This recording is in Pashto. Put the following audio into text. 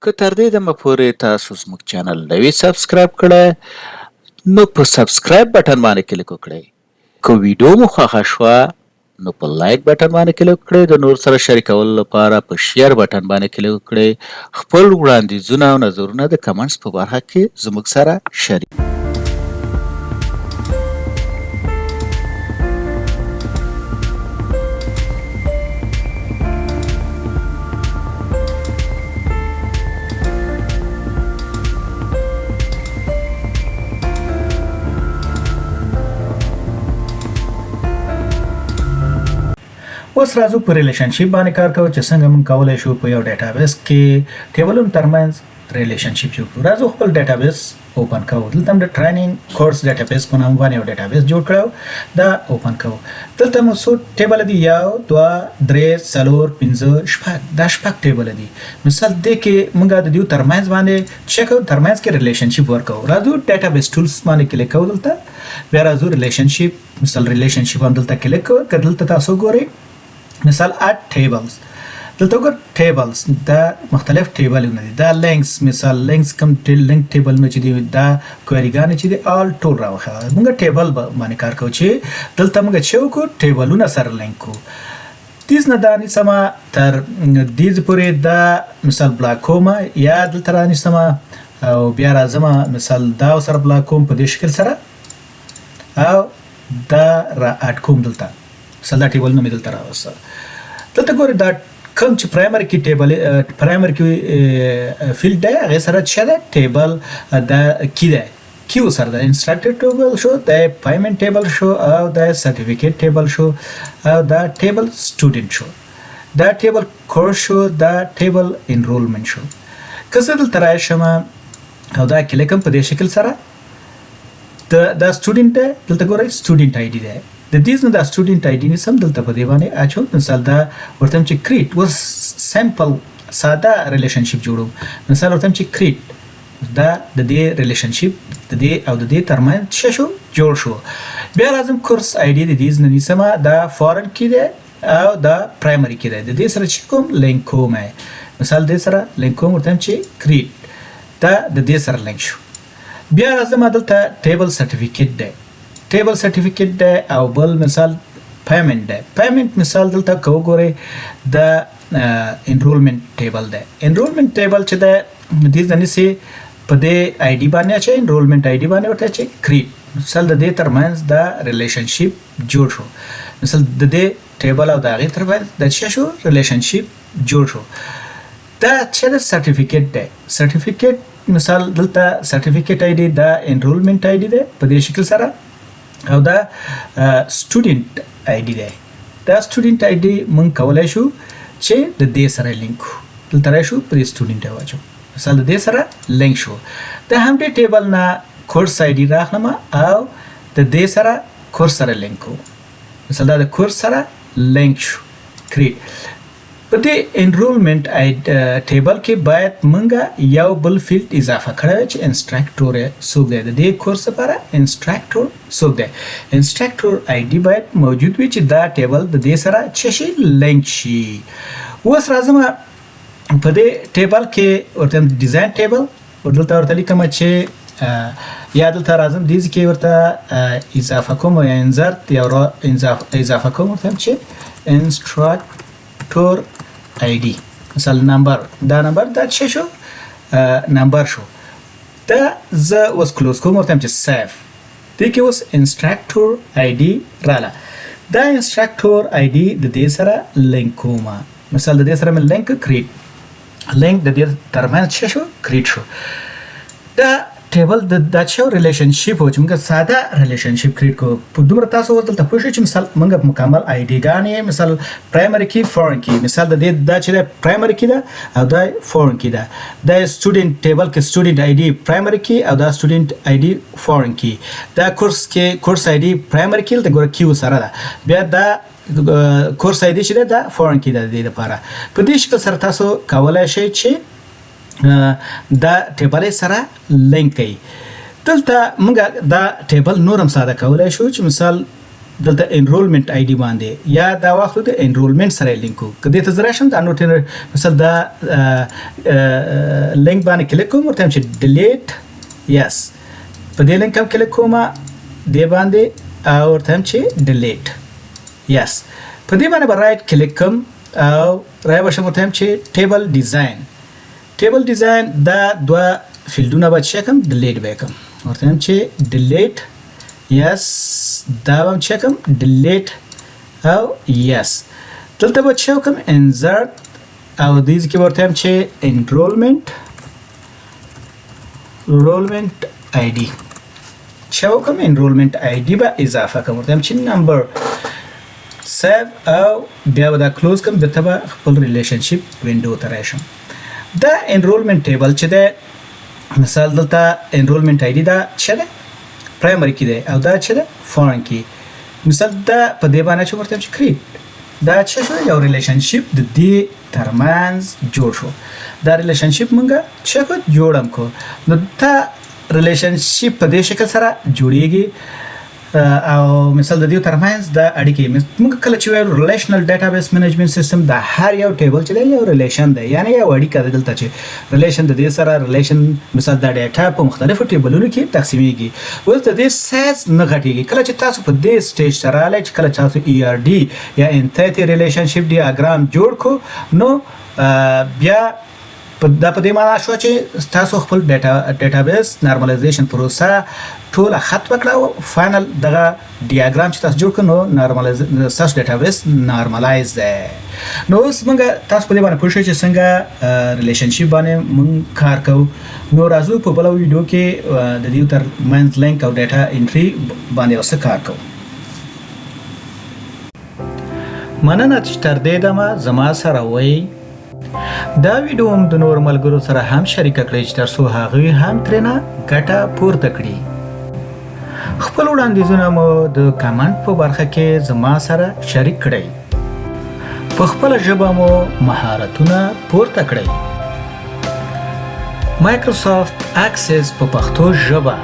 که تر دې دمه پورې تاسو زموږ چینل نه وي سبسکرایب کړی نو په سبسکرایب بټن باندې کلیک وکړئ. که ویډیو مو خوښه شوه نو په لایک بټن باندې کلیک وکړئ، د نور سره شریکولو لپاره په شیر بټن باندې کلیک وکړئ. خپل وړاندیزونه او نظرونه د کمنټس په برخه کې زموږ سره شریک. اوس راځو په ریلیشنشپ باندې کار کوو چې څنګه موږ کولای شو په یو ډیټابیس کې ټیبلونو ترمنځ ریلیشنشپ جوړ کړو. راځو خپل ډیټابیس اوپن کوو. دلته هم د ټریننګ کورس ډیټابیس په نام باندې یو ډیټابیس جوړ کړو، دا اوپن کوو. دلته مو څو ټیبل دي، 1، 2، 3، 4، 5، 6، دا شپږ ټیبل دي. مثال دې کې موږ د دیو ترمنځ باندې چې کوو، ترمنځ کې ریلیشنشپ ورکوو. راځو ډیټابیس ټولز باندې کلیک کوو، دلته بیا راځو ریلیشنشپ. مثال ریلیشنشپ هم دلته کلیک کوو. که دلته تاسو ګورئ، مثال اډ ټیبلز، دلته وګور ټیبلز، دا مختلف ټیبلونه دي. دا لینکس، مثال لینکس کوم لینک ټیبلونه چې دي، دا کویریګانې چې دي، آل ټول راوښیه. موږ ټیبل باندې کار کوو چې دلته موږ چې وکړو ټیبلونه سره لینک کوو. دیز نه دا نیسم تر دیز پورې، دا مثال بلاک کوم یا دلته رانیسم او بیا راځم، مثال دا سره بلاک کوم په دې شکل سره او دا را اډ کوم دلته. مثال دا ټیبلونه مې دلته راوسته. دلته ګورئ، دا کوم چې پرایمري کې ټیبل، پرایمري کې فیلډ دی، هغې سره څه دی؟ ټیبل دا کی دی، کیو سره د انسټرکټر ټیبل شو، د پیمنټ ټیبل شو او د سرټیفیکیټ ټیبل شو او دا ټیبل سټوډنټ شو، دا ټیبل کورس شو، دا ټیبل انرولمنټ شو. که زه دلته راشم او دا کلیک کوم په دې شکل سره، دا سټوډنټ دی. دلته ګورئ، سټوډنټ آی ډي دی. د دې نه دا سټوډنټ آی ډي نیسم، دلته په دې باندې اچوم. مثال دا ورته چې کریټ، اوس سمپل ساده ریلیشنشپ جوړوم. مثال ورته چې کریټ، دا د دې ریلیشنشپ د دې او د دې ترمنځ څه شو؟ جوړ شو. بیا راځم کورس آی ډي د دې نه نیسم، دا فارن کې دی او دا پرایمري کې دی. د دې سره چې کوم لینک کوم، مثال دې سره لینک کوم، ورته چې کریټ، دا د دې سره لینک شو. بیا راځم دلته ټیبل سرټیفیکیټ دی، ټیبل سرټیفیکیټ دی او بل مثال پیمنټ دی. پیمنټ مثال دلته که وګورئ، د انرولمنټ ټیبل دی. انرولمنټ ټیبل چې دی، دې ځای نیسي، په دې آی ډي باندې اچوي، انرولمنټ آی ډي باندې ورته چې کریټ. مثال د دې ترمنځ دا ریلیشنشپ جوړ شو. مثال د دې ټیبل او د هغې ترمنځ د څه شو؟ ریلیشنشپ جوړ شو. دا چې د سرټیفیکیټ دی، سرټیفیکیټ مثال دلته سرټیفیکیټ آی ډي، دا انرولمنټ آی ډي دی په دې شکل سره او دا سټوډنټ آی ډي دی. دا سټوډنټ آی ډي مونږ کولای شو چې د دې سره لینک کړو. دلته راشو، په دې سټوډنټ واچو، مثال د دې سره لینک شو. د همدې ټیبل نه کورس آی ډي راخلم او د دې سره کورس سره لینک کوو. مثال دا د کورس سره لینک شو، کریټ. په دې انرولمنټ آی ټیبل کې باید مونږ یو بل فیلډ اضافه کړی چې انسټرکټور څوک دی، د دې کورس لپاره انسټرکټور څوک دی. انسټرکټور آی ډي باید موجود وي چې دا ټیبل د دې سره څه شي؟ لینک شي. اوس راځم په دې ټیبل کې ورته ډیزاین ټیبل دلته ورته لیکم چې یا دلته راځم، دې کې ورته اضافه کوم یا انزرت یا اضافه کوم ورته چې انسټرکټور آی ډي، مثلا نمبر. دا نمبر دا څه شو؟ نمبر شو. دا زه اوس کلوز کوم، ورته چې سیف. دې کې اوس انسټرکټور آی ډي رااله. دا انسټرکټور آی ډي د دې سره لینک کوم. مثال د دې سره مې لینک کریټ، لینک د دې ترمنځ څه شو؟ کریټ شو. دا ټیبل د دا چې ریلیشنشپ و چې موږ ساده ریلیشنشپ کریټ کو، په دومره تاسو اوس دلته پوه شئ چې مثال موږ مکمل آی ډي ګانې، مثال پرایمري کې، فورن کې، مثال د دې دا چې پرایمري کې ده او دا فورن کې ده. دا سټوډنټ ټیبل کې سټوډنټ آی ډي پرایمري کې او دا سټوډنټ آی ډي فورن کې، دا کورس کې کورس آی ډي پرایمري کې، دلته ګوره کیو سره ده، بیا دا کورس آی ډي چې ده دا فورن کې ده. د دې لپاره په دې شکل سره تاسو کولای شئ چې دا ټیبل سره لینک کړئ. دلته موږ دا ټیبل نورم ساده کولای شو چې مثال دلته انرولمنت آی ډي باندې یا دا واخلو د انرولمنت سره لینک کو که دې ته زه راشم، دا نوټ مثلا دا لینک باندې کلیک کوم، ورته چې ډیلیټ یس، په دې لینک هم کلیک کوم دې باندې او ورته چې ډیلیټ یس، په دې باندې به رایټ کلیک کوم او رای به شم، ورته چې ټیبل ډیزاین، ټیبل ډیزاین، دا دوه فیلډونه به چې کوم ډیلیټ به کوم، ورته چې ډیلیټ یس، دا به چې کوم ډیلیټ او یس. دلته به چې کوم انزرت او دې کې ورته چې انرولمنت آی ډي چې کوم انرولمنت آی ډي به اضافه کوم، ورته چې نمبر، سیو او بیا به دا کلوز کوم، بیرته به خپل ریلیشنشپ وینډو ته راشم. دا انرولمنت ټیبل چې ده، مثال دلته انرولمنت آی ډي دا چې ده پرایمري کې دی او دا چې ده فارن کې، مثال دا په دې باندې چې ورته چې کریټ، دا چې شو یو ریلیشنشپ د دې ترمنځ جوړ شو. دا ریلیشنشپ مونږ چې کو جوړم کو، نو دا ریلیشنشپ په دې شکل سره جوړیږي او مثال د دې ترمنځ د اړیکې. موږ کله چې وایو ریلیشنل ډیټابیس منیجمنت سیستم، د هر یو ټیبل چې دی یو ریلیشن دی، یعنی یو اړیکه ده. دلته چې ریلیشن د دې سره ریلیشن، مثال د ډیټا په مختلفو ټیبلونو کې تقسیمیږي. اوس د دې سایز نه غټیږي. کله چې تاسو په دې سټیج ته راغلی چې کله تاسو ای ار ډي یا انټیټي ریلیشنشپ ډیاګرام جوړ کو، نو بیا دا په دې معنا شو چې تاسو خپل ډیټابیس نارملایزیشن پروسه ټوله ختمه کړه او فاینل دغه ډیاګرام چې تاسو جوړ کړ، نو نارملایز تاسو ډیټابیس نارملایز دی. نو اوس موږ تاسو په دې باندې پوه شئ چې څنګه ریلیشنشپ باندې موږ کار کوو. نو راځو په بله ویډیو کې د دې تر منځ لینک او ډیټا انټری باندې اوس کار کوو. مننه چې تر دې دمه زما سره وئ. دا ویډیو هم د نورو ملګرو سره هم شریکه کړئ چې تر څو هغوی هم ترېنه ګټه پورته کړي. خپل وړاندیزونه مو د کمنټ په برخه کې زما سره شریک کړئ. په خپله ژبه مو مهارتونه پورته کړئ. مایکروسافټ اکسس په پښتو ژبه.